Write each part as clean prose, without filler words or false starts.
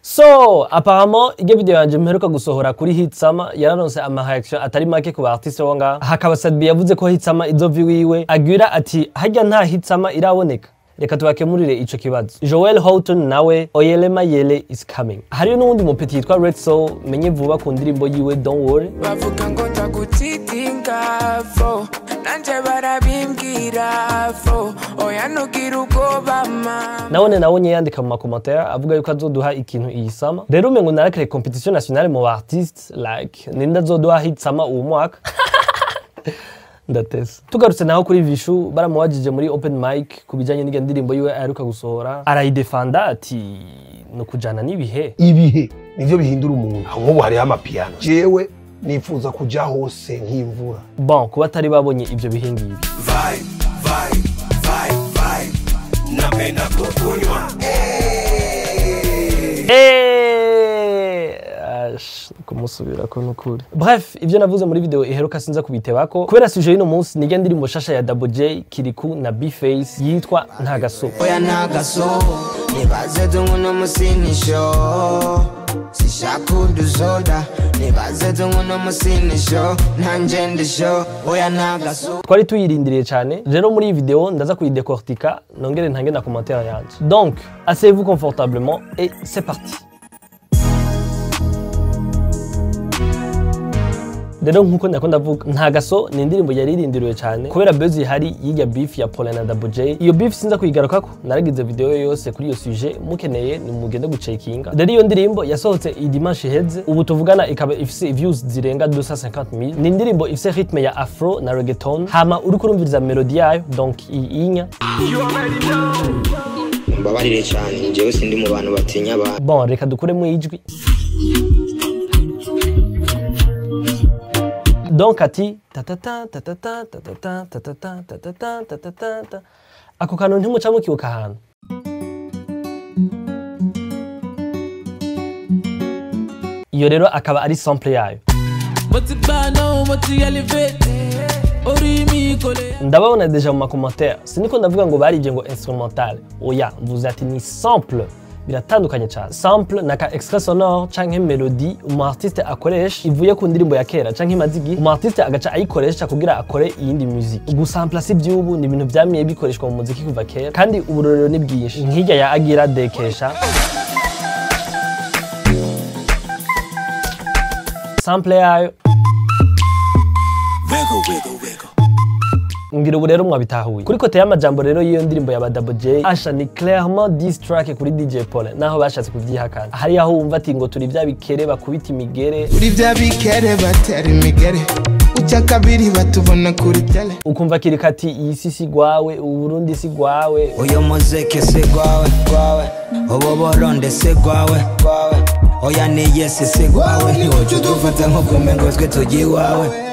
So, apparemment, iyo video yanje mperuka gusohora kuri Hit Summer yararonse ama reaction atari make ku ba artiste bo ngaha. Hakaba Sadbi yavuze ko Hit Summer izova iwiwe, agira ati harya nta Hit Summer iraboneka. Reka tubakemurire ico kibazo. Joel Houghton nawe Oyele Mayele is coming. Hariyo n'uwundi mupeti yitwa Red Soul menye vuba ku ndirimbo yiwe Don't Worry. Bavuga ngo ndagutitinga fo, nanje barabimbwira fo, oya ntugira ubwoba ma. Nawone nawonye yandika mu makomantere avuga yuko azoduha ikintu iyi summer. Rero umengo narakire competition nationale mu artiste, like ninde azoduha Hit Summer uwo mwaka? Ndatese. Tugarutse naho kuri Vishu, baramubajije muri open mic ku bijanye n'irya ndirimbo yiwe aheruka gusohora, arayidefanda ati no kujana n'ibihe. Ibihe nivyo bihindura umuntu. Nk'ubu hariho amapiano. Jewe nifuza kuja hose nk'imvura. Bon, kuba atari babonye ivyo bihe ngibi. Vibe, vibe, vibe, vibe. Napenda kukunywa. Kumusubira ko nukuri. Bref, ivyo navuze muri video iheruka sinza kubitebako kubera sujet y'uno munsi ni ndirimbo shasha ya Double J, Kirikou na B-Face yitwa Ntagaso. Oya ntagaso, nibaze tunguno musinisho. Sishakuduzoda, nibaze tunguno musinisho, nanje ndisho. Oya ntagaso. Twari tuyirindiriye cyane. Rero muri iyi video ndaza kuyidecortica nongere ntange na commentaire yanje. Donc, asseyez-vous confortablement et c'est parti. Rero nkuko ndako ndavuga, Ntagaso ni indirimbo yaririndiriwe cyane kubera buzz ihari y'irya beef ya Paulin na Double J. Iyo beef sinza kuyigarukako, naragize video yose kuri iyo sujet, mukeneye ni mugende gucekinga. Rero iyo ndirimbo yasohotse iyi dimanche iheze, ubu tuvugana ikaba ifise views zirenga 250,000. Ni indirimbo ifise rythme ya afro na reggaeton, hama uriko urumviriza melody yayo, donc iyi inya. Mbabarire cyane, njyewe sindi mu bantu batinya abantu. Bon, reka dukuremo ijwi. Donc ati ta ta ta ta ta ta ta ta ta ta ta ta ta ta ta ta ta ta. Ako kantu ntimuca mukibuka ahantu. Iyo rero akaba ari sample yayo. Ndababona deja mu makomantere, siniko ndavuga ngo barivye ngo instrumental. Oya, mvuze ati ni sample. Biratandukanye cyane. Sample naka extrait sonore canke melody umu artiste akoresha ivuye ku ndirimbo ya kera canke imaze igihe, umu artiste agaca ayikoresha kugira akore iyindi music. Gusampla si ivy'ubu, ni ibintu vyamye bikoreshwa mu muziki kuva kera, kandi uburorero ni bwinshi. Nk'irya ya Agira Dekesha. Sample yayo. Ngira ubu rero mwabitahuye. Kuri kote y'amajambo rero y'iyo ndirimbo ya Double J, asha ni clairement diss track kuri DJ Paulin, naho bashatse kuvyihakana. Hari aho wumva ati ngo turi vya bikere bakubita imigere, turi vya bikere batera imigere, uca kabiri batubona kuri tele. Ukumva Kirikou ati iyi si gwawe, Uburundi si gwawe, uyo muziki si gwawe gwawe, ubu Burundi si gwawe gwawe, oya ni yes si gwawe, ntiwoca udufata nko kumengo twe tugiye iwawe.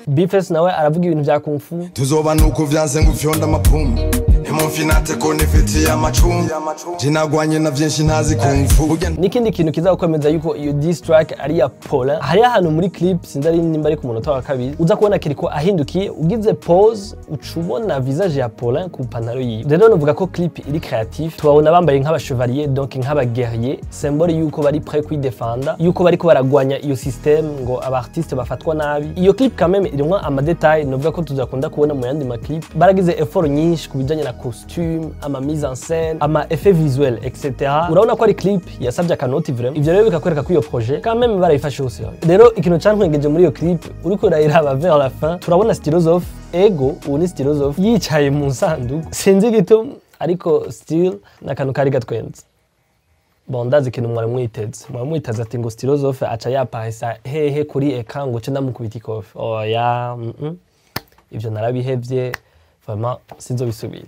B-Face nawe aravuga ibintu vya kung fu. Tuzoba nuko vyanse ngufyonda amapumbu, ntimumfinate ko nifitiye amacumbi, jinagwanye na vyinshi ntazi kung fu. N'ikindi kintu kizagukomeza yuko iyo diss track ari ya Paulin, hari ahantu muri clip sinzi ari nimba ari ku munota wa kabiri uza kubona Kirikou ahindukiye, ugize pause ucubona visage ya Paulin ku pantaro yiwe. Rero novuga ko clip iri creative, tubabona bambaye nk'aba chevalier, donc nk'aba guerrier, symbole yuko bari prêt kwidefenda, yuko bariko baragwanya iyo system ngo aba artiste bafatwa nabi. Iyo clip quand même irimwo ama detail novuga ko tuzakunda kubona mu yandi ma clip. Baragize effort nyinshi ku bijanye na costume, ama mise en scène, ama effet visuel, etc. Urabona ko ari clip yasabye akanoti vraiment. Ivyo rero bikakwereka ko iyo projet quand même barayifashe hose. Rero ikintu cantwengeje muri iyo clip, uriko urayiraba vers la fin, turabona Stylosophe, ego ubu ni Stylosophe yicaye mu nsanduku. Sinzi igituma ariko still n'akantu kari gatwenze. Bon, ndazi ikintu mwari mwiteze. Mwari mwiteze ati ngo Stylosophe aca yapahisa hehe kuri eka ngo ce ndamukubita ikofi. Oya, ivyo narabihevye, vraiment sinzobisubira.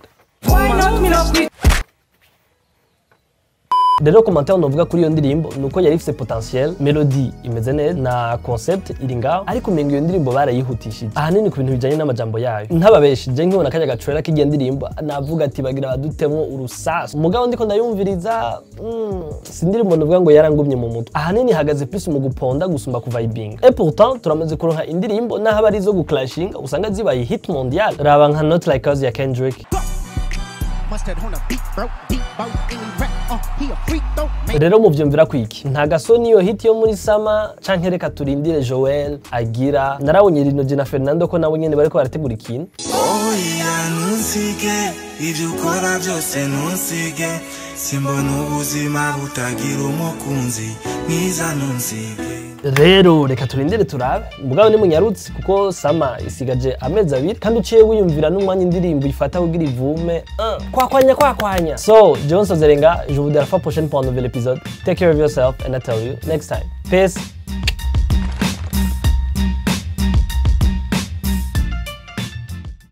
Rero commentaire novuga kuri iyo ndirimbo nuko yari ifise potentiel, melody imeze neza na concept iri ngaho, ariko umenga iyo ndirimbo barayihutishije ahanini ku bintu bijanye n'amajambo yayo. Ntababeshi je nkibona kajya gatrailer k'iyo ndirimbo navuga ati bagira badutemwo urusasu, mugabo ndiko ndayumviriza si indirimbo novuga ngo yarangumye mu mutwe, ahanini ihagaze plus mu guponda gusumba ku vibing. Et pourtant turamaze kuronka indirimbo naho abari zo guclashinga usanga zibaye hit mondial. Raba nka Not Like Us ya Kendrick. Mustard on a beat, bro. Deep boat, any rap. He a freak though. Man. Rero muvyumvira kwiki? Nta gasoni iyo hit yo muri summer, canke reka turindire Joel agira? Narabonye Lino na Fernando ko nabo nyene bariko barategura ikintu. Oya, ntunsige, ibyo ukora byose ntunsige, simbona ubuzima butagira umukunzi mwiza, ntunsige. Rero reka turindire turabe. Mugabo ni munyarutsi kuko summer isigaje amezi 2, kandi uciye wiyumvira n'umwanya indirimbo ifata kugira ivume, kwakwanya kwakwanya. So John Sozerenga, je vous dis à la fois prochaine pour un nouvel épisode. Take care of yourself and I tell you next time. Peace.